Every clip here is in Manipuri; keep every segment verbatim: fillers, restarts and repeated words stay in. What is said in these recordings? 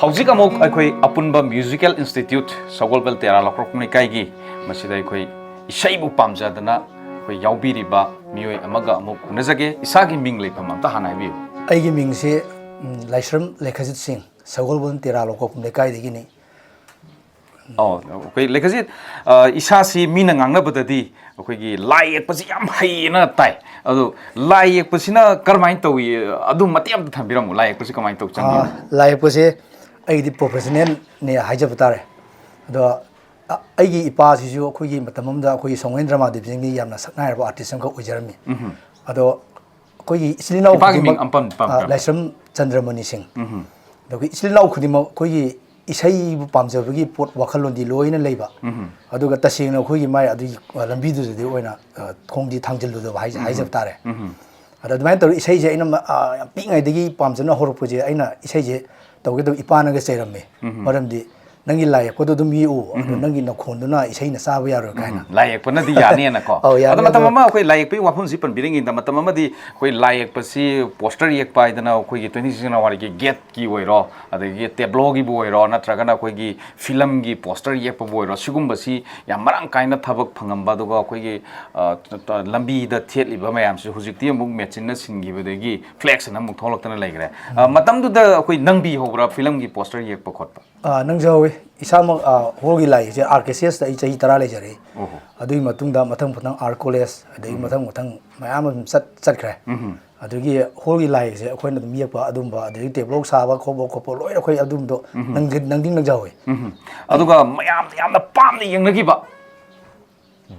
ꯍꯧꯖꯤꯛ ꯑꯃꯨꯛ ꯑꯩꯈꯣꯏ ꯑꯄꯨꯟꯕ ꯃ꯭ꯌꯨꯖꯤꯀꯦꯜ ꯏꯟꯁꯇꯤꯇ꯭ꯌꯨꯠ ꯁꯒꯣꯜꯕꯜ ꯇꯦꯔꯥ ꯂꯧꯈ꯭ꯔꯣꯛ ꯂꯩꯀꯥꯏꯒꯤ ꯃꯁꯤꯗ ꯑꯩꯈꯣꯏ ꯏꯁꯩꯕꯨ ꯄꯥꯝꯖꯗꯅ ꯑꯩꯈꯣꯏ ꯌꯥꯎꯕꯤꯔꯤꯕ ꯃꯤꯑꯣꯏ ꯑꯃꯒ ꯑꯃꯨꯛ ꯎꯅꯖꯒꯦ꯫ ꯏꯁꯥꯒꯤ ꯃꯤꯡ ꯂꯩꯐꯝ ꯑꯝꯇ ꯍꯥꯟꯅ ꯍꯥꯏꯕꯤꯌꯨ꯫ ꯑꯩꯒꯤ ꯃꯤꯡꯁꯤ, ꯎꯝ, ꯂꯥꯏꯁ꯭ꯔꯝ ꯂꯦꯈꯖꯤꯠ ꯁꯤꯡ, ꯁꯒꯣꯜꯕꯟ ꯇꯦꯔꯥ ꯂꯧꯈꯣꯛꯐꯝ ꯂꯩꯀꯥꯏꯗꯒꯤꯅꯤ꯫ ꯑꯣ, ꯑꯩꯈꯣꯏ ꯂꯦꯈꯖꯤꯠ, ꯑ, ꯏꯁꯥꯁꯤ ꯃꯤꯅ ꯉꯥꯡꯅꯕꯗꯗꯤ ꯑꯩꯈꯣꯏꯒꯤ ꯂꯥꯏ ꯌꯦꯛꯄꯁꯤ ꯌꯥꯝ ꯍꯩꯌꯦꯅ ꯇꯥꯏ꯫ ꯑꯗꯣ ꯂꯥꯏ ꯌꯦꯛꯄꯁꯤꯅ ꯀꯔꯝꯍꯥꯏꯅ ꯇꯧꯏ? ꯑꯗꯨ ꯃꯇꯦꯛ ꯑꯝꯇ ꯊꯝꯕꯤꯔꯝꯃꯨ, ꯂꯥꯏ ꯌꯦꯛꯄꯁꯤ ꯀꯃꯥꯏꯅ ꯇꯧ ꯆꯪꯉꯤ? ꯑꯥ, ꯂꯥꯏ ꯌꯦꯛꯄꯁꯦ ꯑꯩꯒꯤꯗꯤ ꯄ꯭ꯔꯣꯐꯦꯁꯅꯦꯜꯅꯦ ꯍꯥꯏꯖꯕ ꯇꯥꯔꯦ꯫ ꯑꯗꯣ ꯑ-, ꯑꯩꯒꯤ ꯏꯄꯥꯁꯤꯁꯨ ꯑꯩꯈꯣꯏꯒꯤ ꯃꯇꯝ ꯑꯃꯗ ꯑꯩꯈꯣꯏꯒꯤ ꯁꯣꯡꯍꯦꯟꯗ꯭ꯔ ꯃꯍꯥꯗꯦꯕ ꯁꯤꯡꯒꯤ ꯌꯥꯝꯅ ꯁꯛꯅꯥꯏꯔꯕ ꯑꯥꯔꯇꯤꯁ ꯑꯃꯈꯛ ꯑꯣꯏꯖꯔꯝꯃꯤ꯫ ꯎꯝꯍꯨꯝ꯫ ꯑꯗꯣ ꯑꯩꯈꯣꯏꯒꯤ ꯏꯆꯤꯜ ꯏꯅꯥꯎ ꯏꯄꯥꯒꯤ ꯃꯤꯡ ꯈꯨꯗꯤꯡꯃꯛ, ꯑꯝꯄꯝ, ꯑꯝꯄꯝ, ꯑ, ꯑꯝꯄꯝ꯫ ꯂꯥꯏꯁ꯭ꯔꯝ ꯆꯟꯗ꯭ꯔꯃꯅꯤ ꯁꯤꯡ꯫ ꯎꯝꯍꯨꯝ꯫ ꯑꯗꯣ ꯑꯩꯈꯣꯏ ꯏꯆꯤꯜ ꯏꯅꯥꯎ ꯈꯨꯗꯤꯡꯃꯛ ꯑꯩꯈꯣꯏꯒꯤ ꯏꯁꯩꯕꯨ ꯄꯥꯝꯖꯕꯒꯤ ꯄꯣꯠ, ꯋꯥꯈꯜꯂꯣꯟꯗꯤ ꯂꯣꯏꯅ ꯂꯩꯕ꯫ ꯎꯝꯍꯨꯝ꯫ ꯑꯗꯨꯒ ꯇꯁꯦꯡꯅ ꯑꯩꯈꯣꯏꯒꯤ ꯃꯥꯏ ꯑꯗꯨꯒꯤ, ꯑ, ꯂꯝꯕꯤꯗꯨꯗꯗꯤ ꯑꯣꯏꯅ, ꯑ, ꯈꯣꯡꯗꯤ ꯊꯥꯡꯖꯤꯜꯂꯨꯗꯕ ꯍꯥꯏꯖ-, ꯎꯝꯍꯨꯝ꯫ ꯍꯥꯏꯖꯕ ꯇꯥꯔꯦ꯫ ꯎꯝꯍꯨꯝ꯫ ꯑꯗ ꯑꯗꯨꯃꯥꯏꯅ ꯇꯧꯔꯒ ꯏꯁꯩꯁꯦ ꯑꯩꯅ ꯃ-, ꯑ, ꯌꯥꯝ ꯄꯤꯛꯏꯉꯩꯗꯒꯤ ꯄꯥꯝꯖꯅ ꯍꯧꯔꯛꯄꯁꯦ, ꯑꯩꯅ ꯏꯁꯩꯁꯦ ꯇꯧꯒꯦ ꯇꯧꯕ ꯏꯄꯥꯅꯒ ꯆꯩꯔꯝꯃꯦ꯫ ꯎꯝꯍꯨꯝ꯫ ꯃꯔꯝꯗꯤ "ꯅꯪꯒꯤ ꯂꯥꯏ ꯌꯦꯛꯄꯗꯣ ꯑꯗꯨꯝ ꯌꯦꯛꯎ, ꯑꯗꯣ ꯎꯝꯍꯨꯝ꯫ ꯅꯪꯒꯤ ꯅꯈꯣꯟꯗꯨꯅ ꯏꯁꯩꯅ ꯆꯥꯕ ꯌꯥꯔꯣꯏ" ꯀꯥꯏꯅ꯫ ꯎꯝꯍꯨꯝ꯫ ꯂꯥꯏ ꯌꯦꯛꯄꯅꯗꯤ ꯌꯥꯅꯤꯅꯀꯣ꯫ ꯑꯧ, ꯌꯥꯅꯤ ꯑꯗꯣ ꯃꯇꯝ ꯑꯗꯣ꯫ ꯑꯃ ꯑꯩꯈꯣꯏ ꯂꯥꯏ ꯌꯦꯛꯄꯒꯤ ꯋꯥꯐꯝꯁꯤ ꯄꯟꯕꯤꯔꯤꯉꯩꯗ, ꯃꯇꯝ ꯑꯃꯗꯤ ꯑꯩꯈꯣꯏ ꯂꯥꯏ ꯌꯦꯛꯄꯁꯤ ꯄꯣꯁꯇꯔ ꯌꯦꯛꯄ ꯍꯥꯏꯗꯅ ꯑꯩꯈꯣꯏꯒꯤ twenty six January ꯒꯤ ꯒꯦꯠꯀꯤ ꯑꯣꯏꯔꯣ, ꯑꯗꯒꯤ ꯇꯦꯕ꯭ꯂꯣꯒꯤꯕꯨ ꯑꯣꯏꯔꯣ, ꯅꯠꯇ꯭ꯔꯒꯅ ꯑꯩꯈꯣꯏꯒꯤ ꯐꯤꯂꯝꯒꯤ ꯄꯣꯁꯇꯔ ꯌꯦꯛꯄꯕꯨ ꯑꯣꯏꯔꯣ, ꯁꯤꯒꯨꯝꯕꯁꯤ ꯌꯥꯝ ꯃꯔꯥꯡ ꯀꯥꯏꯅ ꯊꯕꯛ ꯐꯪꯉꯝꯕ, ꯑꯗꯨꯒ ꯑꯩꯈꯣꯏꯒꯤ, ꯑ, ꯂꯝꯕꯤꯗ ꯊꯦꯠꯂꯤꯕ ꯃꯌꯥꯝꯁꯤ ꯍꯧꯖꯤꯛꯇꯤ ꯑꯃꯨꯛ ꯃꯦꯆꯤꯟꯅ ꯁꯤꯟꯈꯤꯕꯗꯒꯤ ꯐ꯭ꯂꯦꯛꯁ ꯑꯅ ꯑꯃꯨꯛ ꯊꯣꯛꯂꯛꯇꯅ ꯂꯩꯈ꯭ꯔꯦ꯫ ꯑ, ꯎꯝ꯫ ꯃꯇꯝꯗꯨꯗ ꯑꯩꯈꯣꯏ ꯅꯪꯕꯤ ꯍꯧꯕ꯭ꯔꯥ ꯐꯤꯂꯝꯒꯤ ꯄꯣꯁꯇꯔ ꯌꯦꯛꯄ ꯈꯣꯠꯄ? ꯑ, ꯅꯪꯖꯍꯧꯋꯤ꯫ ꯏꯁꯥꯃꯛ, ꯑ, ꯍꯣꯜꯒꯤ ꯂꯥꯏ ꯌꯦꯛꯁꯦ ꯑꯥꯔ ꯀꯦ ꯁꯤ ꯑꯦꯁꯇ ꯑꯩ ꯆꯍꯤ ꯇꯔꯥ ꯂꯩꯖꯔꯛꯏ꯫ ꯑꯣꯍꯣ꯫ ꯑꯗꯨꯒꯤ ꯃꯇꯨꯡꯗ ꯃꯊꯪ ꯃꯊꯪ ꯑꯥꯔꯠ ꯀꯣꯂꯦꯖ, ꯑꯗꯒꯤ ꯎꯝ꯫ ꯃꯊꯪ ꯃꯊꯪ ꯃꯌꯥꯝ ꯑꯗꯨꯝ ꯆꯠ-, ꯆꯠꯈ꯭ꯔꯦ꯫ ꯎꯝ꯫ ꯑꯗꯨꯒꯤ ꯍꯣꯜꯒꯤ ꯂꯥꯏꯁꯦ ꯑꯩꯈꯣꯏꯅ ꯑꯗꯨꯝ ꯌꯦꯛꯄ ꯑꯗꯨꯝꯕ, ꯑꯗꯒꯤ ꯇꯦꯕ꯭ꯂꯣ ꯁꯥꯕ ꯈꯣꯠꯄ ꯈꯣꯠꯄ ꯂꯣꯏꯅ ꯑꯩꯈꯣꯏ ꯑꯗꯨꯝꯕꯗꯣ ꯎꯝ꯫ ꯅꯪꯗꯤ, ꯅꯪꯗꯤ ꯅꯪꯖꯍꯧꯋꯤ꯫ ꯎꯝ꯫ ꯑꯗꯨꯒ ꯃꯌꯥꯝ ꯌꯥꯝꯅ ꯄꯥꯝꯅ ꯌꯦꯡꯅꯈꯤꯕ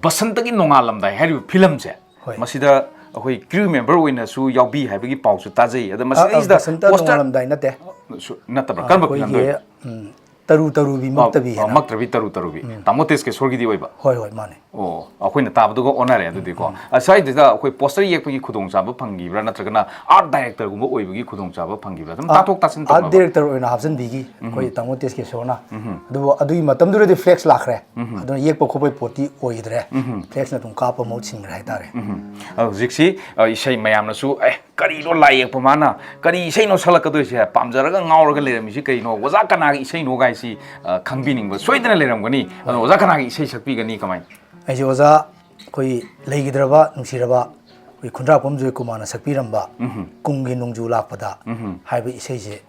ꯕꯁꯟꯇꯒꯤ ꯅꯣꯡꯉꯥꯜꯂꯝꯗꯥꯏ ꯍꯥꯏꯔꯤꯕ ꯐꯤꯂꯝꯁꯦ, ꯍꯣꯏ꯫ ꯃꯁꯤꯗ ꯑꯩꯈꯣꯏ ꯀ꯭ꯔꯤꯎ ꯃꯦꯝꯕꯔ ꯑꯣꯏꯅꯁꯨ ꯌꯥꯎꯕꯤ ꯍꯥꯏꯕꯒꯤ ꯄꯥꯎꯁꯨ ꯇꯥꯖꯩ꯫ ꯑꯗ ꯑ, ꯑ, ꯃꯁꯤꯗꯩꯁꯤꯗ ꯕꯁꯟꯇ ꯄꯣꯁꯇꯔ ꯅꯣꯡꯉꯥꯜꯂꯝꯗꯥꯏ ꯅꯠꯇꯦ꯫ ꯁꯨ-, ꯅꯠꯇꯕ꯭ꯔꯥ? ꯑ, ꯀꯔꯝꯕ ꯑꯩꯈꯣꯏꯒꯤ, ꯐꯤꯂꯝꯗ ꯑꯣꯏꯕ? ꯎꯝ, ꯇꯔꯨ ꯇꯔꯨꯕꯤ ꯑ, ꯃꯛꯇꯕꯤ ꯑ, ꯍꯥꯏꯅ꯫ ꯃꯛꯇ꯭ꯔꯕꯤ ꯇꯔꯨ ꯇꯔꯨꯕꯤ꯫ ꯎꯝ꯫ ꯇꯥꯃꯣ ꯇꯦꯖꯀꯦꯁꯣꯔꯒꯤꯗꯤ ꯑꯣꯏꯕ? ꯍꯣꯏ, ꯍꯣꯏ, ꯃꯥꯅꯦ꯫ ꯑꯣ, ꯑꯩꯈꯣꯏꯅ ꯇꯥꯕꯗꯨꯒ ꯑꯣꯟꯅꯔꯦ ꯑꯗꯨꯗꯤꯀꯣ꯫ ꯎꯝ꯫ ꯑ, ꯁ꯭ꯋꯥꯏꯗꯨꯗ ꯑꯩꯈꯣꯏ ꯄꯣꯁꯇꯔ ꯌꯦꯛꯄꯒꯤ ꯈꯨꯗꯣꯡꯆꯥꯕ ꯐꯪꯈꯤꯕ꯭ꯔꯥ, ꯅꯠꯇ꯭ꯔꯒꯅ ꯑꯥꯔꯠ ꯗꯥꯏꯔꯦꯛꯇꯔꯒꯨꯝꯕ ꯑꯣꯏꯕꯒꯤ ꯈꯨꯗꯣꯡꯆꯥꯕ ꯐꯪꯈꯤꯕ꯭ꯔꯥ? ꯑꯗꯨꯝ ꯑꯥꯔꯠ, ꯇꯥꯊꯣꯛ ꯇꯥꯁꯤꯟ ꯑꯥꯔꯠ ꯇꯧꯅꯕ꯫ ꯗꯥꯏꯔꯦꯛꯇꯔ ꯑꯣꯏꯅ ꯍꯥꯞꯆꯤꯟꯕꯤꯈꯤ ꯎꯝ꯫ ꯑꯩꯈꯣꯏ ꯇꯥꯃꯣ ꯇꯦꯖꯀꯦꯁꯣꯔꯅ꯫ ꯎꯝ꯫ ꯑꯗꯨꯕꯨ ꯑꯗꯨꯒꯤ ꯃꯇꯝꯗꯨꯗꯗꯤ ꯐ꯭ꯂꯦꯛꯁ ꯂꯥꯛꯈ꯭ꯔꯦ꯫ ꯎꯝ꯫ ꯑꯗꯨꯅ ꯌꯦꯛꯄ ꯈꯣꯠꯄꯒꯤ ꯄꯣꯠꯇꯤ ꯑꯣꯏꯈꯤꯗ꯭ꯔꯦ꯫ ꯎꯝ꯫ ꯐ꯭ꯂꯦꯛꯁꯅ ꯑꯗꯨꯝ ꯀꯥꯞꯄ ꯃꯍꯨꯠ ꯁꯤꯟꯈ꯭ꯔꯦ ꯍꯥꯏꯇꯥꯔꯦ꯫ ꯎꯝ꯫ ꯑ, ꯍꯧꯖꯤꯛꯁꯤ, ꯑ, ꯏꯁꯩ ꯃꯌꯥꯝꯅꯁꯨ, ꯑꯦ, ꯀꯔꯤꯅꯣ ꯂꯥꯏ ꯌꯦꯛꯄ ꯃꯥꯅ ꯀꯔꯤ ꯏꯁꯩꯅꯣ ꯁꯛꯂꯛꯀꯗꯣꯏꯁꯦ, ꯄꯥꯝꯖꯔꯒ ꯉꯥꯎꯔꯒ ꯂꯩꯔꯝꯃꯤꯁꯤ ꯀꯩꯅꯣ, ꯑꯣꯖꯥ ꯀꯅꯥꯒꯤ ꯏꯁꯩꯅꯣ ꯒꯥꯏꯁꯤ, ꯑ, ꯈꯪꯕꯤꯅꯤꯡꯕ ꯁꯣꯏꯗꯅ ꯂꯩꯔꯝꯒꯅꯤ꯫ ꯑꯗꯣ ꯑꯣꯖꯥ ꯀꯅꯥꯒꯤ ꯏꯁꯩ ꯁꯛꯄꯤꯒꯅꯤ, ꯀꯃꯥꯏꯅ? ꯑꯩꯁꯦ ꯑꯣꯖꯥ ꯑꯩꯈꯣꯏ ꯂꯩꯈꯤꯗ꯭ꯔꯕ ꯅꯨꯡꯁꯤꯔꯕ ꯑꯩꯈꯣꯏ ꯈꯨꯟꯗ꯭ꯔꯥꯛꯄꯝ ꯖꯣꯏꯀꯨꯃꯥꯔꯅ ꯁꯛꯄꯤꯔꯝꯕ ꯎꯝꯍꯨꯝ꯫ ꯀꯨꯝꯒꯤ ꯅꯣꯡꯖꯨ ꯂꯥꯛꯄꯗ ꯎꯝꯍꯨꯝ꯫ ꯍꯥꯏꯕ ꯏꯁꯩꯁꯦ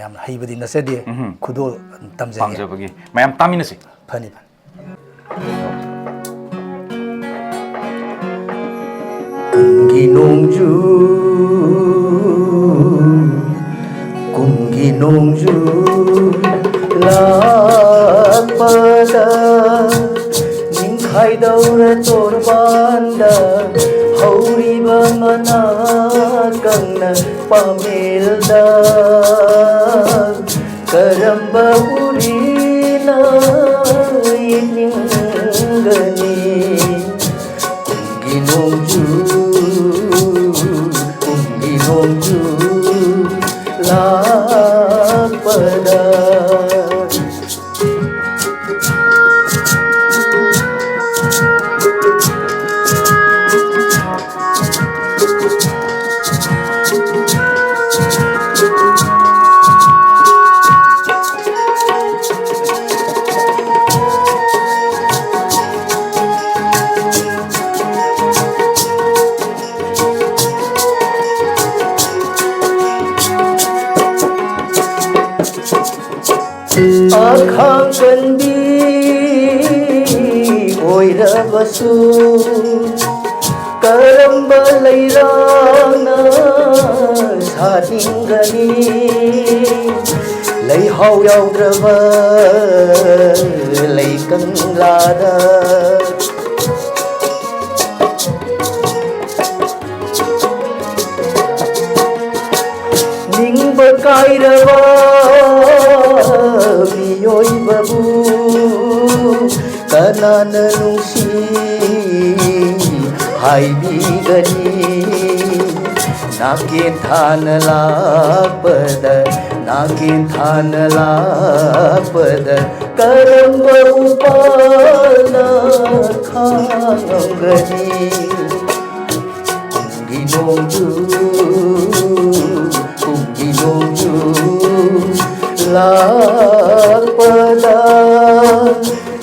ꯌꯥꯝꯅ ꯍꯩꯕꯗꯤ ꯅꯠꯆꯗꯦ, ꯎꯝꯍꯨꯝ꯫ ꯈꯨꯗꯣꯜ ꯇꯝꯖꯒꯦ꯫ ꯄꯥꯝꯖꯕꯒꯤ꯫ ꯃꯌꯥꯝ ꯇꯥꯃꯤꯟꯅꯁꯤ꯫ ꯐꯅꯤ, ꯐꯅꯤ꯫ ꯀꯨꯝꯒꯤ ꯅꯣꯡꯖꯨ, ꯀꯨꯝꯒꯤ ꯅꯣꯡꯖꯨ ꯂꯥꯛꯄꯗ, ꯅꯤꯡꯈꯥꯏꯗꯧꯔ ꯇꯣꯔꯕꯥꯟꯗ ꯍꯧꯔꯤꯕ ꯃꯅꯥ ꯀꯪꯅ ꯄꯥꯃꯦꯜꯗ ꯀꯔꯝꯕ ꯎꯔꯤꯅ ꯌꯦꯡꯅꯤꯡꯒꯅꯤ? ꯀꯨꯝꯒꯤ ꯅꯣꯡꯖꯨ, ꯀꯨꯝꯒꯤ ꯅꯣꯡꯖꯨ ꯂꯥꯛꯄꯗ꯫ ꯑꯈꯥꯡ ꯀꯟꯕꯤ ꯑꯣꯏꯔꯕꯁꯨ, ꯀꯔꯝꯕ ꯂꯩꯔꯥꯡꯅ ꯁꯥꯅꯤꯡꯒꯅꯤ? ꯂꯩꯍꯥꯎ ꯌꯥꯎꯗ꯭ꯔꯕ ꯂꯩ ꯀꯪꯂꯥꯗ꯫ ꯅꯤꯡꯕ ꯀꯥꯏꯔꯕ ꯃꯤꯑꯣꯏꯕꯕꯨ ꯀꯅꯥꯅ ꯅꯨꯡꯁꯤ ꯍꯥꯏꯕꯤꯒꯅꯤ? ꯅꯥꯀꯦꯟ ꯊꯥꯅ ꯂꯥꯛꯄꯗ, ꯅꯥꯀꯦꯟ ꯊꯥꯅ ꯂꯥꯛꯄꯗ ꯀꯔꯝꯕ ꯎꯄꯥꯜꯅ ꯈꯥꯡꯉꯝꯒꯅꯤ? ꯀꯨꯝꯒꯤ ꯅꯣꯡꯖꯨ, ꯀꯨꯝꯒꯤ ꯅꯣꯡꯖꯨ ꯂꯥꯛꯄꯗ,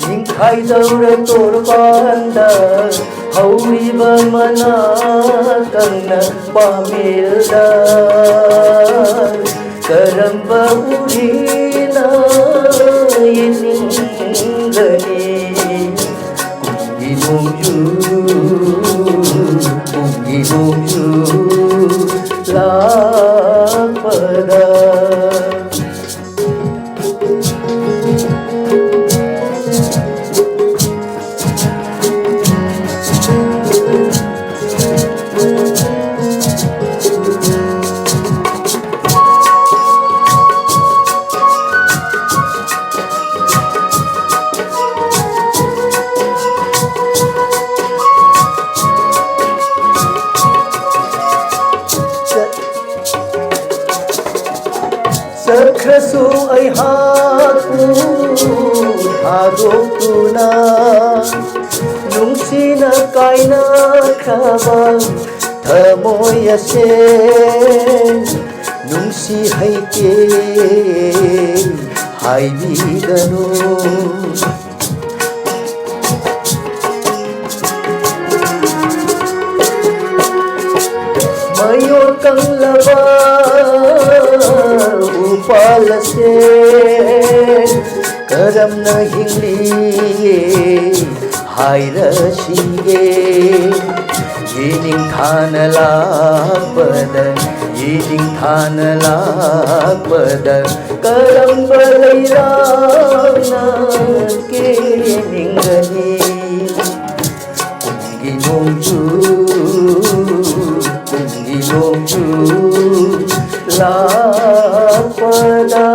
ꯅꯤꯡꯈꯥꯏꯗꯧꯔ ꯇꯣꯔꯕꯥꯟꯗ, ꯍꯧꯔꯤꯕ ꯃꯅꯥ ꯀꯪꯅ ꯄꯥꯃꯦꯜꯗ, ꯀꯔꯝꯕ ꯎꯔꯤꯅ ꯌꯦꯡꯅꯤꯡꯒꯅꯤ? ꯀꯨꯝꯒꯤ ꯅꯣꯡꯖꯨ, ꯀꯨꯝꯒꯤ ꯅꯣꯡꯖꯨ ꯂꯥꯛꯄꯗ꯫ ꯆꯠꯈ꯭ꯔꯁꯨ ꯑꯩꯍꯥꯛꯄꯨ ꯊꯥꯗꯣꯛꯇꯨꯅ, ꯅꯨꯡꯁꯤꯅ ꯀꯥꯏꯅꯈ꯭ꯔꯕ ꯊꯃꯣꯏ ꯑꯁꯦ ꯅꯨꯡꯁꯤ ꯍꯩꯇꯦ ꯍꯥꯏꯕꯤꯒꯅꯨ꯫ ꯃꯌꯣꯜ ꯀꯪꯂꯕ ꯎꯄꯥꯜ ꯑꯁꯦ ꯀꯔꯝꯅ ꯍꯤꯡꯂꯤ ꯍꯥꯏꯔꯁꯤꯒꯦ? ꯌꯦꯅꯤꯡꯊꯥꯅ ꯂꯥꯛꯄꯗ, ꯌꯦꯅꯤꯡꯊꯥꯅ ꯂꯥꯛꯄꯗ, ꯀꯔꯝꯕ ꯂꯩꯔꯥꯡꯅ ꯀꯦꯅꯤꯡꯒꯅꯤ? ꯀꯨꯝꯒꯤ ꯅꯣꯡꯖꯨ, ꯀꯨꯝꯒꯤ ꯅꯣꯡꯖꯨ ꯂꯥꯛꯄꯗ,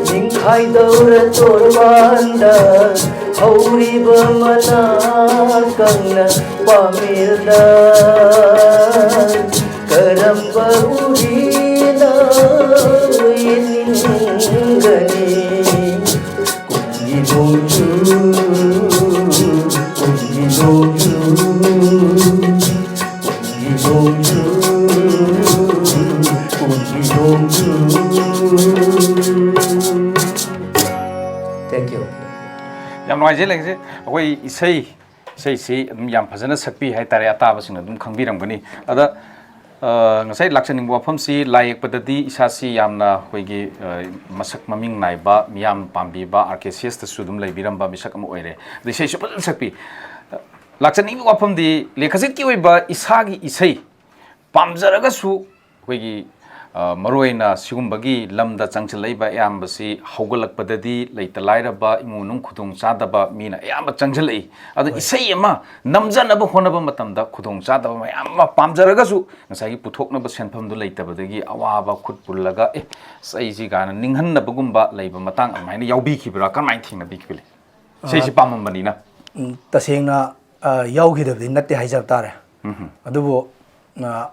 ꯅꯤꯡꯈꯥꯏꯗꯧꯔ ꯇꯣꯔꯕꯥꯟꯗ, ꯍꯧꯔꯤꯕ ꯃꯅꯥ ꯀꯪꯅ ꯄꯥꯃꯦꯜꯗ, ꯀꯔꯝꯕ ꯎꯔꯤꯅ ꯌꯦꯡꯅꯤꯡꯒꯅꯤ? ꯀꯨꯝꯒꯤ ꯅꯣꯡꯖꯨ, ꯀꯨꯝꯒꯤ ꯅꯣꯡꯖꯨ, ꯀꯨꯝꯒꯤ Thank you. ꯌꯥꯝ ꯅꯨꯡꯉꯥꯏꯖꯩ ꯂꯩꯁꯦ꯫ ꯑꯩꯈꯣꯏ ꯏꯁꯩ ꯏꯁꯩꯁꯤ ꯑꯗꯨꯝ ꯌꯥꯝ ꯐꯖꯅ ꯁꯛꯄꯤ ꯍꯥꯏꯇꯥꯔꯦ, ꯑꯇꯥꯕꯁꯤꯡꯅ ꯑꯗꯨꯝ ꯈꯪꯕꯤꯔꯝꯒꯅꯤ꯫ ꯑꯗ ꯉꯁꯥꯏ ꯂꯥꯛꯆꯅꯤꯡꯕ ꯋꯥꯐꯝꯁꯤ, ꯂꯥꯏ ꯌꯦꯛꯄꯗꯗꯤ ꯏꯁꯥꯁꯤ ꯌꯥꯝꯅ ꯑꯩꯈꯣꯏꯒꯤ ꯃꯁꯛ ꯃꯃꯤꯡ ꯅꯥꯏꯕ, ꯃꯤꯌꯥꯝ ꯄꯥꯝꯕꯤꯕ, ꯑꯥꯔ ꯀꯦ ꯁꯤ ꯑꯦꯁꯇꯁꯨ ꯑꯗꯨꯝ ꯂꯩꯕꯤꯔꯝꯕ ꯃꯤꯁꯛ ꯑꯃ ꯑꯣꯏꯔꯦ꯫ ꯑꯗ ꯏꯁꯩꯁꯨ ꯐꯖꯅ ꯁꯛꯄꯤ꯫ ꯂꯥꯛꯆꯅꯤꯡꯕ ꯋꯥꯐꯝꯗꯤ, ꯂꯦꯈꯖꯤꯠꯀꯤ ꯑꯣꯏꯕ ꯏꯁꯥꯒꯤ ꯏꯁꯩ ꯄꯥꯝꯖꯔꯒꯁꯨ ꯑꯩꯈꯣꯏꯒꯤ ꯃꯔꯨꯑꯣꯏꯅ ꯁꯤꯒꯨꯝꯕꯒꯤ ꯂꯝꯗ ꯆꯪꯁꯤꯜꯂꯛꯏꯕ ꯑꯌꯥꯝꯕꯁꯤ ꯍꯧꯒꯠꯂꯛꯄꯗꯗꯤ ꯂꯩꯇ ꯂꯥꯏꯔꯕ, ꯏꯃꯨꯡ ꯃꯅꯨꯡ ꯈꯨꯗꯣꯡ ꯆꯥꯗꯕ ꯃꯤꯅ ꯑꯌꯥꯝꯕ ꯆꯪꯁꯤꯜꯂꯛꯏ꯫ ꯑꯗꯨ ꯏꯁꯩ ꯑꯃ ꯅꯝꯖꯅꯕ ꯍꯣꯠꯅꯕ ꯃꯇꯝꯗ ꯈꯨꯗꯣꯡ ꯆꯥꯗꯕ ꯃꯌꯥꯝ ꯑꯃ, ꯄꯥꯝꯖꯔꯒꯁꯨ ꯉꯁꯥꯏꯒꯤ ꯄꯨꯊꯣꯛꯅꯕ ꯁꯦꯟꯐꯝꯗꯨ ꯂꯩꯇꯕꯗꯒꯤ ꯑꯋꯥꯕ ꯈꯨꯠ ꯄꯨꯜꯂꯒ, "ꯑꯦ, ꯑꯁ, ꯑꯩꯁꯤ" ꯀꯥꯏꯅ ꯅꯤꯡꯍꯟꯅꯕꯒꯨꯝꯕ ꯂꯩꯕ ꯃꯇꯥꯡ ꯑꯗꯨꯃꯥꯏꯅ ꯌꯥꯎꯕꯤꯈꯤꯕ꯭ꯔꯥ? ꯀꯃꯥꯏꯅ ꯊꯦꯡꯅꯕꯤꯈꯤꯕ? ꯏꯁꯩꯁꯤ ꯄꯥꯝꯃꯝꯕꯅꯤꯅ꯫ ꯎꯝ, ꯇꯁꯦꯡꯅ ꯌꯥꯎꯈꯤꯗꯕꯗꯤ ꯅꯠꯇꯦ ꯍꯥꯏꯖꯕ ꯇꯥꯔꯦ꯫ ꯑꯗꯨꯕꯨ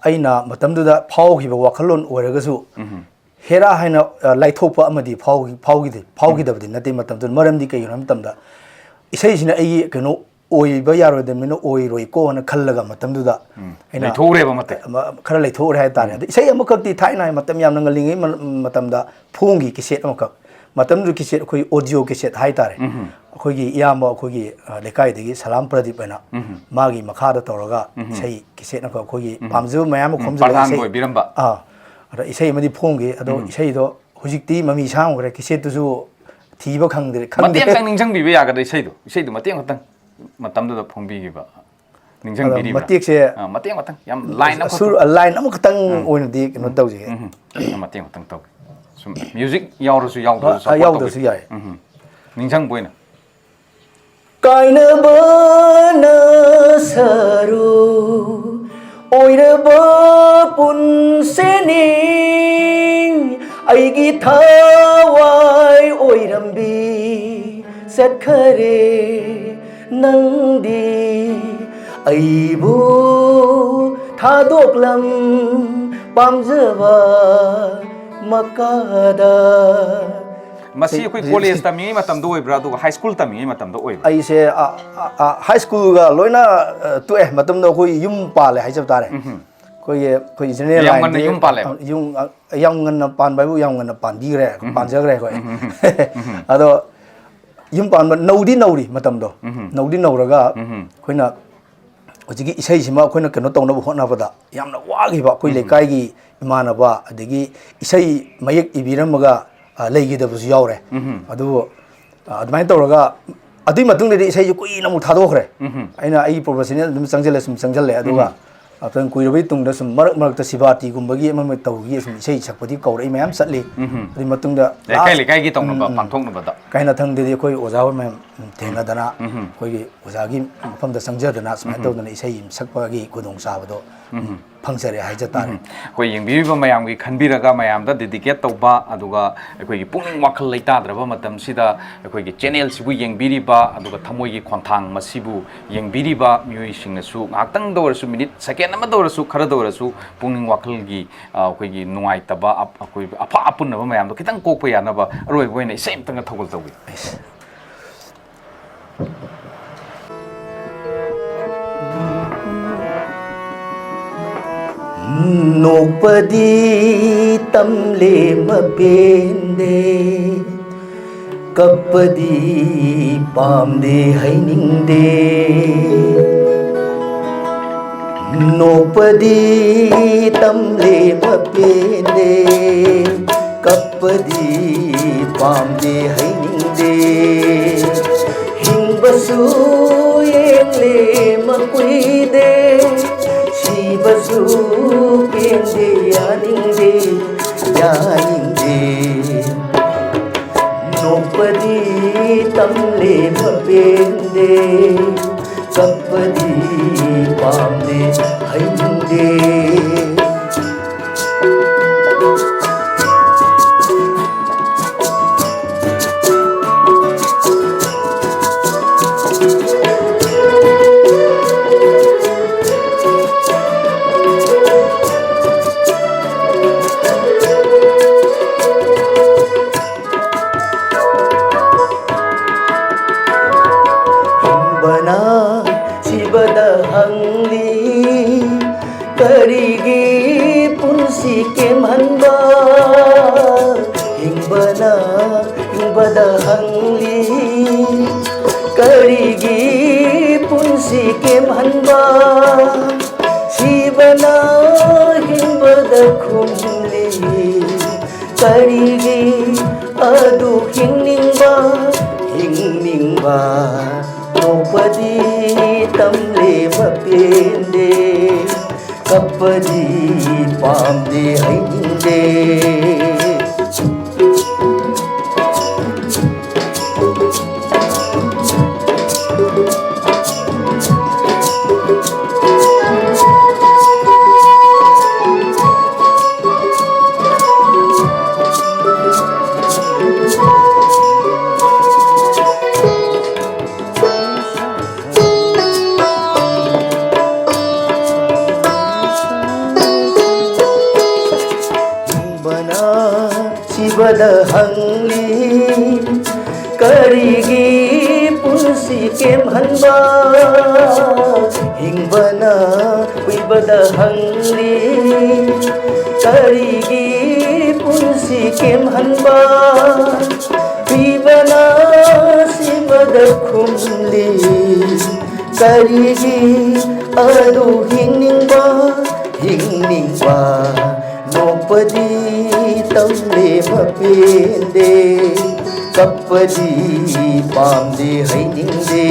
ꯑꯩꯅ ꯃꯇꯝꯗꯨꯗ ꯐꯥꯎꯈꯤꯕ ꯋꯥꯈꯜꯂꯣꯟ ꯑꯣꯏꯔꯒꯁꯨ, ꯍꯦꯔꯥ ꯍꯥꯏꯅ ꯂꯥꯏꯊꯣꯛꯄ ꯑꯃꯗꯤ ꯐꯥꯎꯈꯤꯗꯦ, ꯐꯥꯎꯈꯤꯗꯕꯗꯤ ꯅꯠꯇꯦ ꯃꯇꯝꯗꯨꯗ꯫ ꯃꯔꯝꯗꯤ ꯀꯩꯒꯤꯅꯣ ꯍꯥꯏꯕ ꯃꯇꯝꯗ, ꯏꯁꯩꯁꯤꯅ ꯑꯩꯒꯤ ꯀꯩꯅꯣ ꯑꯣꯏꯕ ꯌꯥꯔꯣꯏꯗꯕꯅꯤꯅ ꯑꯣꯏꯔꯣꯏꯀꯣꯅ ꯈꯜꯂꯒ ꯃꯇꯝꯗꯨꯗ ꯑꯩꯅ ꯈꯔ ꯂꯩꯊꯣꯛꯎꯔꯦ ꯍꯥꯏꯕ ꯇꯥꯔꯦ꯫ ꯑꯗꯣ ꯏꯁꯩ ꯑꯃꯈꯛꯇꯤ ꯊꯥꯏꯅ ꯃꯇꯝ ꯌꯥꯝꯅ ꯉꯜꯂꯤꯉꯩ ꯃꯇꯝꯗ ꯐꯣꯡꯈꯤ ꯀꯦꯁꯦꯠ ꯑꯃꯈꯛ꯫ ꯃꯇꯝꯗꯨꯒꯤ ꯀꯦꯁꯦꯠ, ꯑꯩꯈꯣꯏ ꯑꯣꯗꯤꯑꯣ ꯀꯦꯁꯦꯠ ꯍꯥꯏꯇꯥꯔꯦ꯫ ꯑꯩꯈꯣꯏꯒꯤ ꯏꯌꯥꯝꯕ, ꯑꯩꯈꯣꯏꯒꯤ ꯂꯩꯀꯥꯏꯗꯒꯤ ꯁꯂꯥꯝ ꯄ꯭ꯔꯗꯤꯞ ꯍꯥꯏꯅ, ꯃꯥꯒꯤ ꯃꯈꯥꯗ ꯇꯧꯔꯒ ꯏꯁꯩ ꯀꯦꯁꯦꯠ ꯑꯃꯈꯛ, ꯑꯩꯈꯣꯏꯒꯤ ꯄꯥꯝꯖꯕ ꯃꯌꯥꯝ ꯑꯃ ꯈꯣꯝꯖꯤꯜꯂꯒ ꯄ꯭ꯔꯙꯥꯟꯒ ꯏꯁꯩ ꯑꯣꯏꯕꯤꯔꯝꯕ꯫ ꯑꯥ, ꯑꯗ ꯏꯁꯩ ꯑꯃꯗꯤ ꯐꯣꯡꯈꯤ꯫ ꯑꯗꯣ ꯏꯁꯩꯗꯣ ꯍꯧꯖꯤꯛꯇꯤ ꯃꯃꯤ ꯁꯥꯡꯈ꯭ꯔꯦ, ꯀꯦꯁꯦꯠꯇꯨꯁꯨ ꯊꯤꯕ ꯈꯪꯗ꯭ꯔꯦ, ꯈꯪꯗꯦ꯫ ꯃꯇꯦꯛ ꯑꯃꯇꯪ ꯅꯤꯡꯁꯤꯡꯕꯤꯕ ꯌꯥꯒꯗ꯭ꯔꯥ? ꯏꯁꯩꯗꯣ, ꯏꯁꯩꯗꯣ ꯃꯇꯦꯛ ꯑꯃꯇꯪ ꯃꯇꯝꯗꯨꯗ ꯐꯣꯡꯕꯤꯈꯤꯕ ꯅꯤꯡꯁꯤꯡꯕꯤꯔꯤꯕ꯭ꯔꯥ? ꯃꯇꯦꯛꯁꯦ, ꯑꯥ, ꯃꯇꯦꯛ ꯑꯃꯇꯪ, ꯌꯥꯝ ꯂꯥꯏꯟ ꯑꯃꯈꯛ꯫ ꯁꯨꯔ, ꯂꯥꯏꯟ ꯑꯃꯈꯛꯇꯪ ꯑꯣꯏꯅꯗꯤ ꯀꯩꯅꯣ ꯇꯧꯖꯒꯦ꯫ ꯃꯇꯦꯛ ꯑꯃꯇꯪ ꯇꯧꯒꯦ꯫ ꯁꯨꯝ ꯃ꯭ꯌꯨꯖꯤꯛ ꯌꯥꯎꯔꯁꯨ ꯌꯥꯎꯗ꯭ꯔꯁꯨ ꯑ, ꯁꯞꯄꯣꯔꯠ ꯌꯥꯎꯗ꯭ꯔꯁꯨ ꯇꯧꯒꯦ꯫ ꯌꯥꯏ꯫ ꯎꯝ꯫ ꯅꯤꯡꯁꯤꯡꯕ ꯑꯣꯏꯅ꯫ ꯀꯥꯏꯅꯕꯅ ꯁꯔꯨ ꯑꯣꯏꯔꯕ ꯄꯨꯟꯁꯤꯅꯤ, ꯑꯩꯒꯤ ꯊꯋꯥꯏ ꯑꯣꯏꯔꯝꯕꯤ ꯆꯠꯈꯔꯦ ꯅꯪꯗꯤ꯫ ꯑꯩꯕꯨ ꯊꯥꯗꯣꯛꯂꯝ ꯄꯥꯝꯖꯕ ꯃꯀꯥꯗ꯫ ꯃꯁꯤ ꯑꯩꯈꯣꯏ ꯀꯣꯂꯦꯖ ꯇꯝꯃꯤꯉꯩ ꯃꯇꯝꯗ ꯑꯣꯏꯕ꯭ꯔꯥ, ꯑꯗꯨꯒ ꯍꯥꯏ ꯁ꯭ꯀꯨꯜ ꯇꯝꯃꯤꯉꯩ ꯃꯇꯝꯗ ꯑꯣꯏꯕ꯭ꯔꯥ? ꯑꯩꯁꯦ, ꯑ, ꯑ, ꯑ, ꯍꯥꯏ ꯁ꯭ꯀꯨꯜꯒ ꯂꯣꯏꯅ, ꯑ, ꯇꯣꯛꯑꯦ꯫ ꯃꯇꯝꯗ ꯑꯩꯈꯣꯏ ꯌꯨꯝ ꯄꯥꯜꯂꯦ ꯍꯥꯏꯖꯕ ꯇꯥꯔꯦ꯫ ꯎꯝꯍꯨꯝ꯫ ꯑꯩꯈꯣꯏꯒꯤ, ꯑꯩꯈꯣꯏ ꯖꯦꯅꯦꯔꯦꯜ ꯌꯥꯝ ꯉꯟꯅ ꯂꯥꯏꯟꯗꯤ, ꯌꯨꯝ ꯄꯥꯜꯂꯦꯕ? ꯑ, ꯌꯨꯝ, ꯑ, ꯌꯥꯝ ꯉꯟꯅ ꯄꯥꯟꯕ ꯍꯥꯏꯕꯨ ꯌꯥꯝ ꯉꯟꯅ ꯄꯥꯟꯕꯤꯈ꯭ꯔꯦ, ꯎꯝꯍꯨꯝ꯫ ꯄꯥꯟꯖꯈ꯭ꯔꯦ ꯑꯩꯈꯣꯏ꯫ ꯎꯝꯍꯨꯝ꯫ ꯎꯝꯍꯨꯝ꯫ ꯑꯗꯣ ꯌꯨꯝ ꯄꯥꯟꯕ ꯅꯧꯗꯤ ꯅꯧꯔꯤ ꯃꯇꯝꯗꯣ꯫ ꯎꯝꯍꯨꯝ꯫ ꯅꯧꯗꯤ ꯅꯧꯔꯒ ꯎꯝꯍꯨꯝ꯫ ꯑꯩꯈꯣꯏꯅ ꯍꯧꯖꯤꯛꯀꯤ ꯏꯁꯩꯁꯤꯃ ꯑꯩꯈꯣꯏꯅ ꯀꯩꯅꯣ ꯇꯧꯅꯕ ꯍꯣꯠꯅꯕꯗ ꯌꯥꯝꯅ ꯋꯥꯈꯤꯕ꯫ ꯑꯩꯈꯣꯏ ꯎꯝ꯫ ꯂꯩꯀꯥꯏꯒꯤ ꯏꯃꯥꯟꯅꯕ, ꯑꯗꯒꯤ ꯏꯁꯩ ꯃꯌꯦꯛ ꯏꯕꯤꯔꯝꯃꯒ, ꯑ, ꯂꯩꯈꯤꯗꯕꯁꯨ ꯌꯥꯎꯔꯦ꯫ ꯎꯝ꯫ ꯑꯗꯨꯕꯨ, ꯑ, ꯑꯗꯨꯃꯥꯏꯅ ꯇꯧꯔꯒ ꯑꯗꯨꯒꯤ ꯃꯇꯨꯡꯗꯗꯤ ꯏꯁꯩꯁꯦ ꯀꯨꯏꯅ ꯑꯃꯨꯛ ꯊꯥꯗꯣꯛꯈ꯭ꯔꯦ꯫ ꯎꯝ꯫ ꯑꯩꯅ ꯑꯩꯒꯤ professional ꯑꯗꯨꯝ ꯆꯪꯁꯤꯜꯂꯦ, ꯁꯨꯝ ꯆꯪꯁꯤꯜꯂꯦ꯫ ꯑꯗꯨꯒ ꯎꯝ꯫ ꯉꯥꯛꯇꯪ ꯀꯨꯏꯔꯕꯒꯤ ꯇꯨꯡꯗ ꯁꯨꯝ ꯃꯔꯛ ꯃꯔꯛꯇ ꯁꯤꯕꯥꯇꯤꯒꯨꯝꯕꯒꯤ ꯑꯃ ꯑꯃ ꯇꯧꯕꯒꯤ ꯁꯨꯝ ꯏꯁꯩ ꯁꯛꯄꯗꯤ ꯀꯧꯔꯛꯏ ꯃꯌꯥꯝ ꯆꯠꯂꯤ꯫ ꯎꯝ꯫ ꯑꯗꯨꯒꯤ ꯃꯇꯨꯡꯗ ꯂꯩꯀꯥꯏ last, ꯂꯩꯀꯥꯏꯒꯤ ꯇꯧꯅꯕ, ꯎꯝ, ꯎꯝ꯫ ꯄꯥꯡꯊꯣꯛꯅꯕꯗ꯫ ꯀꯥꯏꯅ ꯊꯪꯗꯗꯤ ꯑꯩꯈꯣꯏ ꯑꯣꯖꯥ ꯍꯣꯏ ꯃꯌꯥꯝ ꯊꯦꯡꯅꯗꯅ ꯎꯝ꯫ ꯑꯩꯈꯣꯏꯒꯤ ꯑꯣꯖꯥꯒꯤ ꯃꯐꯝꯗ ꯆꯪꯖꯗꯅ ꯁꯨꯃꯥꯏꯅ ꯎꯝ꯫ ꯇꯧꯗꯅ ꯏꯁꯩ ꯁꯛꯄꯒꯤ ꯈꯨꯗꯣꯡꯆꯥꯕꯗꯣ ꯎꯝ꯫ ꯐꯪꯖꯔꯦ ꯍꯥꯏꯖ ꯇꯥꯔꯦ꯫ ꯎꯝ꯫ ꯑꯩꯈꯣꯏ ꯌꯦꯡꯕꯤꯔꯤꯕ ꯃꯌꯥꯝꯒꯤ ꯈꯟꯕꯤꯔꯒ ꯃꯌꯥꯝꯗ dedicate ꯇꯧꯕ, ꯑꯗꯨꯒ ꯑꯩꯈꯣꯏꯒꯤ ꯄꯨꯛꯅꯤꯡ ꯋꯥꯈꯜ ꯂꯩꯇꯥꯗ꯭ꯔꯕ ꯃꯇꯝꯁꯤꯗ ꯑꯩꯈꯣꯏꯒꯤ channel ꯁꯤꯕꯨ ꯌꯦꯡꯕꯤꯔꯤꯕ, ꯑꯗꯨꯒ ꯊꯃꯣꯏꯒꯤ ꯈꯣꯟꯊꯥꯡ ꯃꯁꯤꯕꯨ ꯌꯦꯡꯕꯤꯔꯤꯕ ꯃꯤꯑꯣꯏꯁꯤꯡꯅꯁꯨ ꯉꯥꯏꯍꯥꯛꯇꯪꯗ ꯑꯣꯏꯔꯁꯨ, minute second ꯑꯃꯗ ꯑꯣꯏꯔꯁꯨ, ꯈꯔꯗ ꯑꯣꯏꯔꯁꯨ ꯄꯨꯛꯅꯤꯡ ꯋꯥꯈꯜꯒꯤ, ꯑ, ꯑꯩꯈꯣꯏꯒꯤ ꯅꯨꯡꯉꯥꯏꯇꯕ, ꯑꯞ-, ꯑꯩꯈꯣꯏ ꯑꯐ ꯑꯄꯨꯟꯅꯕ ꯃꯌꯥꯝꯗꯣ ꯈꯤꯇꯪ ꯀꯣꯛꯄ ꯌꯥꯅꯕ ꯑꯔꯣꯏꯕ ꯑꯣꯏꯅ ꯏꯁꯩ ꯑꯃꯇꯪꯒ ꯊꯧꯒꯜ ꯇꯧꯕꯤꯌꯨ꯫ ꯅꯣꯛꯄꯗꯤ ꯇꯝꯂꯦ ꯃꯄꯦꯟꯗꯦ, ꯀꯞꯄꯗꯤ ꯄꯥꯝꯗꯦ ꯍꯩꯅꯤꯡꯗꯦ꯫ ꯅꯣꯛꯄꯗꯤ ꯇꯝꯂꯦ ꯃꯄꯦꯟꯗꯦ, ꯀꯞꯄꯗꯤ ꯄꯥꯝꯗꯦ ꯍꯩꯅꯤꯡꯗꯦ꯫ ꯍꯤꯡꯕꯁꯨ ꯌꯦꯡꯂꯦ ꯃꯀꯨꯏꯗꯦ, ꯁꯤꯕꯁꯨ ꯄꯦꯟꯗꯦ ꯌꯥꯅꯤꯡꯗꯦ, ꯌꯥꯅꯤꯡꯗꯦ꯫ ꯅꯣꯛꯄꯗꯤ ꯇꯝꯂꯦ ꯃꯄꯦꯟꯗꯦ, ꯀꯞꯄꯗꯤ ꯄꯥꯝꯗꯦ ꯍꯩꯅꯤꯡꯗꯦ꯫ ꯀꯔꯤꯒꯤ ꯄꯨꯟꯁꯤ ꯀꯦꯝꯍꯟꯕ? ꯍꯤꯡꯕꯅ ꯍꯤꯡꯕꯗ ꯍꯪꯂꯤ꯫ ꯀꯔꯤꯒꯤ ꯄꯨꯟꯁꯤ ꯀꯦꯝꯍꯟꯕ? ꯁꯤꯕꯅ ꯍꯤꯡꯕꯗ ꯈꯨꯝꯂꯤ꯫ ꯀꯔꯤꯒꯤ ꯑꯗꯨ ꯍꯤꯡꯅꯤꯡꯕ, ꯍꯤꯡꯅꯤꯡꯕ? ꯅꯣꯛꯄꯗꯤ ꯇꯝꯂꯦ ꯃꯄꯦꯟꯗꯦ, ꯀꯞꯄꯗꯤ ꯄꯥꯝꯗꯦ ꯍꯩꯅꯤꯡꯗꯦ꯫ ꯍꯤꯡꯕꯅ ꯁꯤꯕꯗ ꯍꯪꯂꯤ, ꯀꯔꯤꯒꯤ ꯄꯨꯟꯁꯤ ꯀꯦꯝꯍꯟꯕ? ꯍꯤꯡꯕꯅ ꯍꯤꯡꯕꯗ ꯍꯪꯂꯤ, ꯀꯔꯤꯒꯤ ꯄꯨꯟꯁꯤ ꯀꯦꯝꯍꯟꯕ? ꯁꯤꯕꯅ ꯁꯤꯕꯗ ꯈꯨꯝꯂꯤ, ꯀꯔꯤꯒꯤ ꯑꯗꯨ ꯍꯤꯡꯅꯤꯡꯕ, ꯍꯤꯡꯅꯤꯡꯕ? ꯅꯣꯛꯄꯗꯤ ꯇꯝꯂꯦ ꯃꯄꯦꯟꯗꯦ, ꯀꯞꯄꯗꯤ ꯄꯥꯝꯗꯦ ꯍꯩꯅꯤꯡꯗꯦ꯫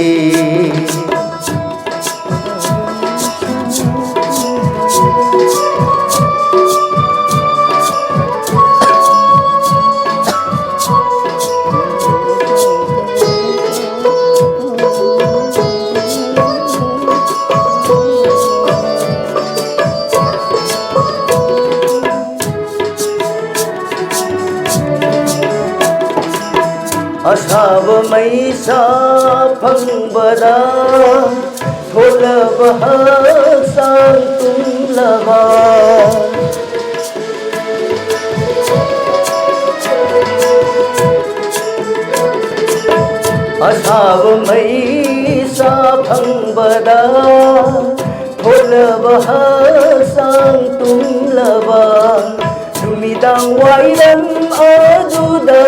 ꯑꯁꯥꯕ ꯃꯩꯁꯥ ꯐꯪꯕꯗ ꯊꯣꯂꯕ ꯍꯛꯆꯥꯡ ꯇꯨꯝꯂꯕ꯫ ꯑꯁꯥꯕ ꯃꯩꯁꯥ ꯐꯪꯕꯗ ꯊꯣꯂꯕ ꯍꯛꯆꯥꯡ ꯇꯨꯝꯂꯕ ꯅꯨꯃꯤꯗꯥꯡ ꯋꯥꯏꯔꯝ ꯑꯗꯨꯗ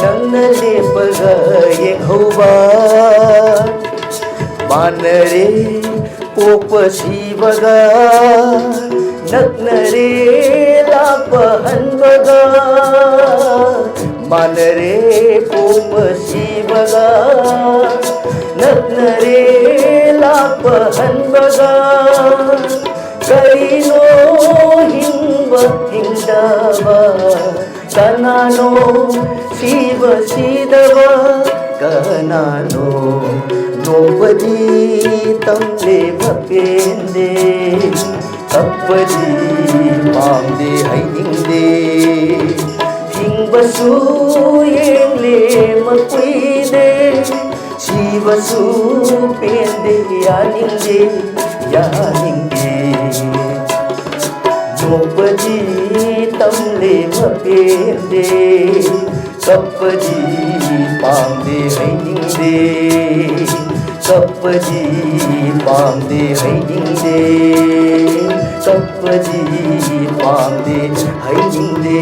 ꯅꯪꯅ ꯂꯦꯞꯄꯒ ꯌꯦꯡꯍꯧꯕ꯫ ꯃꯥꯟꯅꯔꯦ ꯄꯣꯛꯄ ꯁꯤꯕꯒ, ꯅꯛꯅꯔꯦ ꯂꯥꯛꯄ ꯍꯟꯕꯒ꯫ ꯃꯥꯟꯅꯔꯦ ꯄꯣꯛꯄ ꯁꯤꯕꯒ, ꯅꯛꯅꯔꯦ ꯂꯥꯛꯄ ꯍꯟꯕꯒ꯫ ꯀꯔꯤꯅꯣ ꯍꯤꯡꯕ ꯍꯤꯡꯗꯕ, ꯀꯅꯥꯅꯣ ꯁꯤꯕ ꯁꯤꯗꯕ, ꯀꯅꯥꯅꯣ ꯅꯣꯛꯄꯗꯤ ꯇꯝꯂꯦ ꯃꯄꯦꯟꯗꯦ꯫ ꯀꯞꯄꯗꯤ ꯄꯥꯝꯗꯦ ꯍꯩꯅꯤꯡꯗꯦ꯫ ꯍꯤꯡꯕꯁꯨ ꯌꯦꯡꯂꯦ ꯃꯄꯨꯏꯗꯦ꯫ ꯁꯤꯕꯁꯨ ꯄꯦꯟꯗꯦ ꯌꯥꯅꯤꯡꯗꯦ, ꯌꯥꯅꯤꯡꯗꯦ꯫ ꯅꯣꯛꯄꯗꯤ ꯇꯝꯂꯦ ꯃꯄꯦꯟꯗꯦ꯫ ꯀꯞꯄꯗꯤ ꯄꯥꯝꯗꯦ ꯍꯩꯅꯤꯡꯗꯦ꯫ ꯀꯞꯄꯗꯤ ꯄꯥꯝꯗꯦ ꯍꯩꯅꯤꯡꯗꯦ꯫ ꯀꯞꯄꯗꯤ ꯄꯥꯝꯗꯦ ꯍꯩꯅꯤꯡꯗꯦ꯫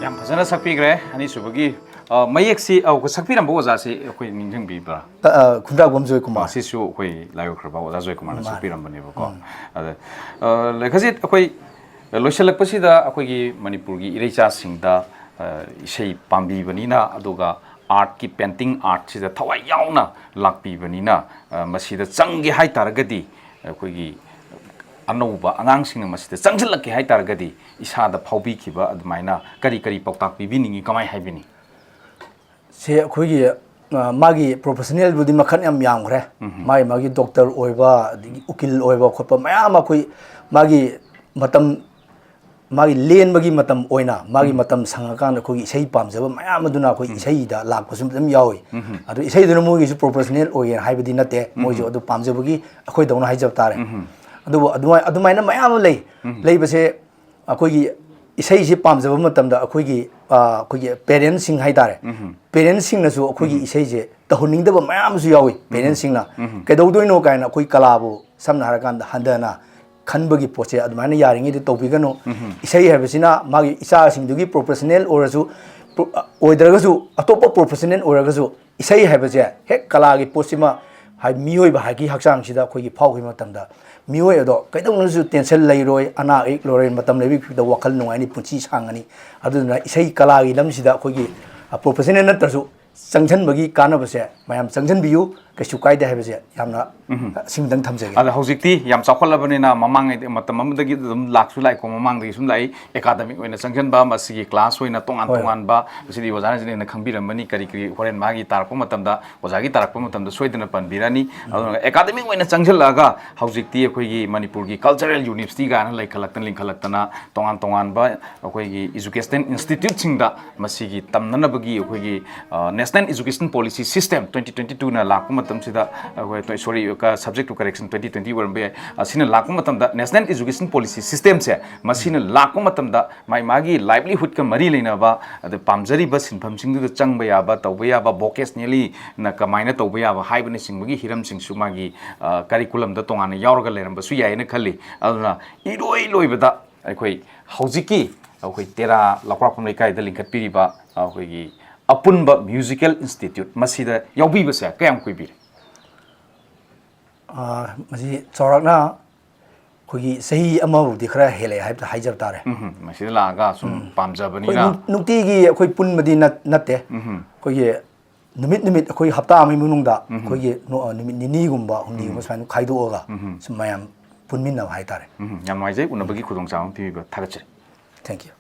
ꯌꯥꯝ ꯐꯖꯅ ꯁꯛꯄꯤꯈ꯭ꯔꯦ꯫ ꯑꯅꯤꯁꯨꯕꯒꯤ, ꯑ, ꯃꯌꯦꯛꯁꯤ, ꯑ, ꯁꯛꯄꯤꯔꯝꯕ ꯑꯣꯖꯥꯁꯤ ꯑꯩꯈꯣꯏ ꯅꯤꯡꯁꯤꯡꯕꯤꯕ꯭ꯔꯥ? ꯑ, ꯑ, ꯈꯨꯟꯗ꯭ꯔꯥꯛꯄꯝ ꯖꯣꯏꯀꯨꯃꯥꯔ꯫ ꯃꯁꯤꯁꯨ ꯑꯩꯈꯣꯏ ꯂꯥꯏ ꯑꯣꯏꯈ꯭ꯔꯕ ꯑꯣꯖꯥ ꯖꯣꯏꯀꯨꯃꯥꯔꯅ ꯃꯥꯅꯦ꯫ ꯁꯛꯄꯤꯔꯝꯕꯅꯦꯕꯀꯣ꯫ ꯎꯝ꯫ ꯑꯗ, ꯑ, ꯂꯩꯈꯖꯤꯠ, ꯑꯩꯈꯣꯏ ꯂꯣꯏꯁꯤꯜꯂꯛꯄꯁꯤꯗ ꯑꯩꯈꯣꯏꯒꯤ ꯃꯅꯤꯄꯨꯔꯒꯤ ꯏꯔꯩꯆꯥꯁꯤꯡꯗ, ꯑ, ꯏꯁꯩ ꯄꯥꯝꯕꯤꯕꯅꯤꯅ, ꯑꯗꯨꯒ ꯑꯥꯔꯠꯀꯤ, ꯄꯦꯟꯇꯤꯡ ꯑꯥꯔꯠꯁꯤꯗ ꯊꯋꯥꯏ ꯌꯥꯎꯅ ꯂꯥꯛꯄꯤꯕꯅꯤꯅ, ꯑ, ꯃꯁꯤꯗ ꯆꯪꯒꯦ ꯍꯥꯏ ꯇꯥꯔꯒꯗꯤ ꯑꯩꯈꯣꯏꯒꯤ ꯑꯅꯧꯕ ꯑꯉꯥꯡꯁꯤꯡꯅ ꯃꯁꯤꯗ ꯆꯪꯁꯤꯜꯂꯛꯀꯦ ꯍꯥꯏ ꯇꯥꯔꯒꯗꯤ ꯏꯁꯥꯗ ꯐꯥꯎꯕꯤꯈꯤꯕ ꯑꯗꯨꯃꯥꯏꯅ ꯀꯔꯤ ꯀꯔꯤ ꯄꯥꯎꯇꯥꯛ ꯄꯤꯕꯤꯅꯤꯡꯉꯤ, ꯀꯃꯥꯏ ꯍꯥꯏꯕꯤꯅꯤ? ꯁꯦ ꯑꯩꯈꯣꯏꯒꯤ, ꯑ, ꯃꯥꯒꯤ ꯄ꯭ꯔꯣꯐꯦꯁꯅꯦꯜꯕꯨꯗꯤ ꯃꯈꯜ ꯌꯥꯝ ꯌꯥꯝꯈ꯭ꯔꯦ꯫ ꯎꯝ꯫ ꯃꯥꯒꯤ, ꯃꯥꯒꯤ ꯗꯣꯛꯇꯔ ꯑꯣꯏꯕ, ꯑꯗꯒꯤ ꯎꯀꯤꯜ ꯑꯣꯏꯕ ꯈꯣꯠꯄ ꯃꯌꯥꯝ ꯑꯃ ꯑꯩꯈꯣꯏ ꯃꯥꯒꯤ ꯃꯇꯝ, ꯃꯥꯒꯤ ꯂꯦꯟꯕꯒꯤ ꯃꯇꯝ ꯑꯣꯏꯅ, ꯃꯥꯒꯤ ꯎꯝ꯫ ꯃꯇꯝ ꯁꯪꯉꯀꯥꯟꯗ ꯑꯩꯈꯣꯏꯒꯤ ꯏꯁꯩ ꯄꯥꯝꯖꯕ ꯃꯌꯥꯝ ꯑꯗꯨꯅ ꯑꯩꯈꯣꯏ ꯎꯝ꯫ ꯏꯁꯩꯗ ꯂꯥꯛꯄꯁꯨ ꯑꯗꯨꯝ ꯌꯥꯎꯏ꯫ ꯎꯝ꯫ ꯑꯗꯨ ꯏꯁꯩꯗꯨꯅ ꯃꯣꯏꯒꯤꯁꯨ ꯄ꯭ꯔꯣꯐꯦꯁꯅꯦꯜ ꯑꯣꯏꯌꯦꯅ ꯍꯥꯏꯕꯗꯤ ꯅꯠꯇꯦ, ꯃꯣꯏꯁꯨ ꯎꯝ꯫ ꯑꯗꯨ ꯄꯥꯝꯖꯕꯒꯤ ꯑꯩꯈꯣꯏꯗꯧꯅ ꯍꯥꯏꯖꯕ ꯇꯥꯔꯦ꯫ ꯎꯝ꯫ ꯑꯗꯨꯕꯨ ꯑꯗꯨꯃꯥꯏ-, ꯑꯗꯨꯃꯥꯏꯅ ꯃꯌꯥꯝ ꯑꯃ ꯂꯩ꯫ ꯎꯝ꯫ ꯂꯩꯕꯁꯦ ꯑꯩꯈꯣꯏꯒꯤ ꯏꯁꯩꯁꯤ ꯄꯥꯝꯖꯕ ꯃꯇꯝꯗ ꯑꯩꯈꯣꯏꯒꯤ, ꯑ, ꯑꯩꯈꯣꯏꯒꯤ ꯄꯦꯔꯦꯟꯁꯁꯤꯡ ꯍꯥꯏꯇꯥꯔꯦ꯫ ꯎꯝ꯫ ꯄꯦꯔꯦꯟꯁꯁꯤꯡꯅꯁꯨ ꯑꯩꯈꯣꯏꯒꯤ ꯎꯝ꯫ ꯏꯁꯩꯁꯦ ꯇꯧꯍꯟꯅꯤꯡꯗꯕ ꯃꯌꯥꯝ ꯑꯃꯁꯨ ꯌꯥꯎꯏ꯫ ꯄꯦꯔꯦꯟꯁꯁꯤꯡꯅ ꯀꯩꯗꯧꯗꯣꯏꯅꯣ ꯀꯥꯏꯅ ꯑꯩꯈꯣꯏ ꯀꯂꯥꯕꯨ ꯁꯝꯅ ꯍꯥꯏꯔꯀꯥꯟꯗ ꯍꯟꯊꯅ ꯈꯟꯕꯒꯤ ꯄꯣꯠꯁꯦ ꯑꯗꯨꯃꯥꯏꯅ ꯌꯥꯔꯤꯉꯩꯗꯤ ꯇꯧꯕꯤꯒꯅꯨ꯫ ꯏꯁꯩ ꯍꯥꯏꯕꯁꯤꯅ ꯃꯥꯒꯤ ꯏꯆꯥꯁꯤꯡꯗꯨꯒꯤ ꯄ꯭ꯔꯣꯐꯦꯁꯅꯦꯜ ꯑꯣꯏꯔꯁꯨ, ꯄ꯭ꯔꯣ-, ꯑꯣꯏꯗ꯭ꯔꯒꯁꯨ ꯑꯇꯣꯞꯄ ꯄ꯭ꯔꯣꯐꯦꯁꯅꯦꯜ ꯑꯣꯏꯔꯒꯁꯨ ꯏꯁꯩ ꯍꯥꯏꯕꯁꯦ ꯍꯦꯛ ꯀꯂꯥꯒꯤ ꯄꯣꯠꯁꯤꯃ ꯍꯥꯏ-, ꯃꯤꯑꯣꯏꯕ ꯍꯥꯏꯒꯤ ꯍꯛꯆꯥꯡꯁꯤꯗ ꯑꯩꯈꯣꯏꯒꯤ ꯐꯥꯎꯈꯤꯕ ꯃꯇꯝꯗ ꯃꯤꯑꯣꯏ ꯑꯗꯣ ꯀꯩꯗꯧꯅꯁꯨ ꯇꯦꯟꯁꯟ ꯂꯩꯔꯣꯏ, ꯑꯅꯥ ꯑꯌꯦꯛ ꯂꯩꯔꯣꯏ, ꯃꯇꯝ ꯂꯩꯕꯒꯤ ꯐꯤꯕꯝꯗ ꯋꯥꯈꯜ ꯅꯨꯡꯉꯥꯏꯅꯤ, ꯄꯨꯟꯁꯤ ꯁꯥꯡꯉꯅꯤ꯫ ꯑꯗꯨꯗꯨꯅ ꯏꯁꯩ ꯀꯂꯥꯒꯤ ꯂꯝꯁꯤꯗ ꯑꯩꯈꯣꯏꯒꯤ, ꯑ, ꯄ꯭ꯔꯣꯐꯦꯁꯅꯦꯜ ꯅꯠꯇ꯭ꯔꯁꯨ ꯆꯪꯁꯤꯟꯕꯒꯤ ꯀꯥꯟꯅꯕꯁꯦ ꯃꯌꯥꯝ ꯆꯪꯁꯤꯟꯕꯤꯌꯨ, ꯀꯩꯁꯨ ꯀꯥꯏꯗꯦ ꯍꯥꯏꯕꯁꯦ ꯌꯥꯝꯅ, ꯎꯝ꯫ ꯑ, ꯁꯤꯃꯇꯪ ꯊꯝꯖꯒꯦ꯫ ꯑꯗ ꯍꯧꯖꯤꯛꯇꯤ ꯌꯥꯝ ꯆꯥꯎꯈꯠꯂꯕꯅꯤꯅ ꯃꯃꯥꯡꯉꯩꯗꯤ ꯃꯇꯝ ꯑꯃꯗꯒꯤ ꯑꯗꯨꯝ ꯂꯥꯛꯁꯨ ꯂꯥꯛꯏꯀꯣ, ꯃꯃꯥꯡꯗꯒꯤ ꯁꯨꯝ ꯂꯥꯛꯏ꯫ ꯑꯦꯀꯥꯗꯃꯤꯛ ꯑꯣꯏꯅ ꯆꯪꯁꯤꯟꯕ, ꯃꯁꯤꯒꯤ ꯀ꯭ꯂꯥꯁ ꯑꯣꯏꯅ ꯇꯣꯉꯥꯟ ꯍꯣꯏ꯫ ꯇꯣꯉꯥꯟꯕ, ꯃꯁꯤꯗꯤ ꯑꯣꯖꯥꯅꯁꯨ ꯍꯦꯟꯅ ꯈꯪꯕꯤꯔꯝꯃꯅꯤ, ꯀꯔꯤ ꯀꯔꯤ ꯍꯣꯔꯦꯟ ꯃꯥꯒꯤ ꯇꯥꯔꯛꯄ ꯃꯇꯝꯗ, ꯑꯣꯖꯥꯒꯤ ꯇꯥꯔꯛꯄ ꯃꯇꯝꯗ ꯁꯣꯏꯗꯅ ꯄꯟꯕꯤꯔꯅꯤ꯫ ꯑꯗꯨꯅ ꯑꯦꯀꯥꯗꯃꯤꯛ ꯑꯣꯏꯅ ꯆꯪꯁꯤꯜꯂꯛꯑꯒ ꯍꯧꯖꯤꯛꯇꯤ ꯑꯩꯈꯣꯏꯒꯤ ꯃꯅꯤꯄꯨꯔꯒꯤ ꯀꯜꯆꯔꯦꯜ ꯌꯨꯅꯤꯚꯔꯁꯤꯇꯤ ꯀꯥꯏꯅ ꯂꯩꯈꯠꯂꯛꯇꯅ, ꯂꯤꯡꯈꯠꯂꯛꯇꯅ ꯇꯣꯉꯥꯟ ꯇꯣꯉꯥꯟꯕ ꯑꯩꯈꯣꯏꯒꯤ ꯏꯖꯨꯀꯦꯁꯅꯦꯜ ꯏꯟꯁꯇꯤꯇ꯭ꯌꯨꯠꯁꯤꯡꯗ ꯃꯁꯤꯒꯤ ꯇꯝꯅꯅꯕꯒꯤ ꯑꯩꯈꯣꯏꯒꯤ, uh, national education policy system twenty twenty ꯇꯨꯅ ꯂꯥꯛꯄ ꯃꯇꯝꯁꯤꯗ ꯑꯩꯈꯣꯏ, ꯁꯣꯔꯤ, ꯀ-, subject to correction, twenty twenty ꯑꯣꯏꯔꯝꯕ ꯌꯥꯏ꯫ ꯑꯁꯤꯅ ꯂꯥꯛꯄ ꯃꯇꯝꯗ ꯅꯦꯁꯅꯦꯜ ꯏꯖꯨꯀꯦꯁꯟ ꯄꯣꯂꯤꯁꯤ ꯁꯤꯁꯇꯦꯝꯁꯦ ꯃꯁꯤꯅ ꯂꯥꯛꯄ ꯃꯇꯝꯗ ꯃꯥꯒꯤ, ꯃꯥꯒꯤ ꯂꯥꯏꯚꯂꯤꯍꯨꯗꯀ ꯃꯔꯤ ꯂꯩꯅꯕ, ꯑꯗ ꯄꯥꯝꯖꯔꯤꯕ ꯁꯤꯟꯐꯝꯁꯤꯡꯗꯨꯗ ꯆꯪꯕ ꯌꯥꯕ, ꯇꯧꯕ ꯌꯥꯕ, ꯚꯣꯀꯦꯁꯅꯦꯜꯂꯤꯅ ꯀꯃꯥꯏꯅ ꯇꯧꯕ ꯌꯥꯕ ꯍꯥꯏꯕꯅꯆꯤꯡꯕꯒꯤ ꯍꯤꯔꯝꯁꯤꯡꯁꯨ ꯃꯥꯒꯤ, ꯑ, ꯀꯔꯤꯀꯨꯂꯝꯗ ꯇꯣꯉꯥꯟꯅ ꯌꯥꯎꯔꯒ ꯂꯩꯔꯝꯕꯁꯨ ꯌꯥꯏꯅ ꯈꯜꯂꯤ꯫ ꯑꯗꯨꯅ ꯏꯔꯣꯏ ꯂꯣꯏꯕꯗ ꯑꯩꯈꯣꯏ ꯍꯧꯖꯤꯛꯀꯤ ꯑꯩꯈꯣꯏ ꯇꯦꯔꯥ ꯂꯧꯀ꯭ꯔꯥꯛꯄꯝ ꯂꯩꯀꯥꯏꯗ ꯂꯤꯡꯈꯠꯄꯤꯔꯤꯕ ꯑꯩꯈꯣꯏꯒꯤ ꯑꯄꯨꯟꯕ ꯃ꯭ꯌꯨꯖꯤꯀꯦꯜ ꯏꯟꯁꯇꯤꯇ꯭ꯌꯨꯠ ꯃꯁꯤꯗ ꯌꯥꯎꯕꯤꯕꯁꯦ ꯀꯌꯥꯝ ꯀꯨꯏꯕꯤꯔꯦ? ꯑ, ꯃꯁꯤ ꯆꯥꯎꯔꯥꯛꯅ ꯑꯩꯈꯣꯏꯒꯤ ꯆꯍꯤ ꯑꯃꯕꯨꯗꯤ ꯈꯔ ꯍꯦꯜꯂꯛꯑꯦ ꯍꯥꯏꯕ, ꯍꯥꯏꯖꯕ ꯇꯥꯔꯦ꯫ ꯎꯝ, ꯃꯁꯤꯗ ꯂꯥꯛꯑꯒ ꯁꯨꯝ ꯎꯝ꯫ ꯑꯩꯈꯣꯏ ꯄꯥꯝꯖꯕꯅꯤꯅ꯫ ꯅꯨꯡ-, ꯅꯨꯡꯇꯤꯒꯤ ꯑꯩꯈꯣꯏ ꯄꯨꯟꯕꯗꯤ ꯅꯠ-, ꯅꯠꯇꯦ꯫ ꯎꯝ꯫ ꯑꯩꯈꯣꯏꯒꯤ ꯅꯨꯃꯤꯠ, ꯅꯨꯃꯤꯠ, ꯑꯩꯈꯣꯏ ꯍꯞꯇꯥ ꯑꯃꯒꯤ ꯃꯅꯨꯡꯗ ꯎꯝ꯫ ꯑꯩꯈꯣꯏꯒꯤ ꯅꯣ-, ꯑ, ꯅꯨꯃꯤꯠ ꯅꯤꯅꯤꯒꯨꯝꯕ, ꯍꯨꯝꯅꯤꯒꯨꯝꯕ ꯎꯝ꯫ ꯁꯨꯃꯥꯏꯅ ꯈꯥꯏꯗꯣꯛꯑꯒ ꯎꯝ꯫ ꯁꯨꯝ ꯃꯌꯥꯝ ꯄꯨꯟꯃꯤꯟꯅꯕ ꯍꯥꯏꯇꯥꯔꯦ꯫ ꯎꯝ, ꯌꯥꯝ ꯅꯨꯡꯉꯥꯏꯖꯩ꯫ ꯎꯅꯕꯒꯤ ꯈꯨꯗꯣꯡꯆꯥꯕ ꯑꯃ ꯄꯤꯕꯤꯕ ꯊꯥꯒꯠꯆꯔꯤ꯫ Thank you꯫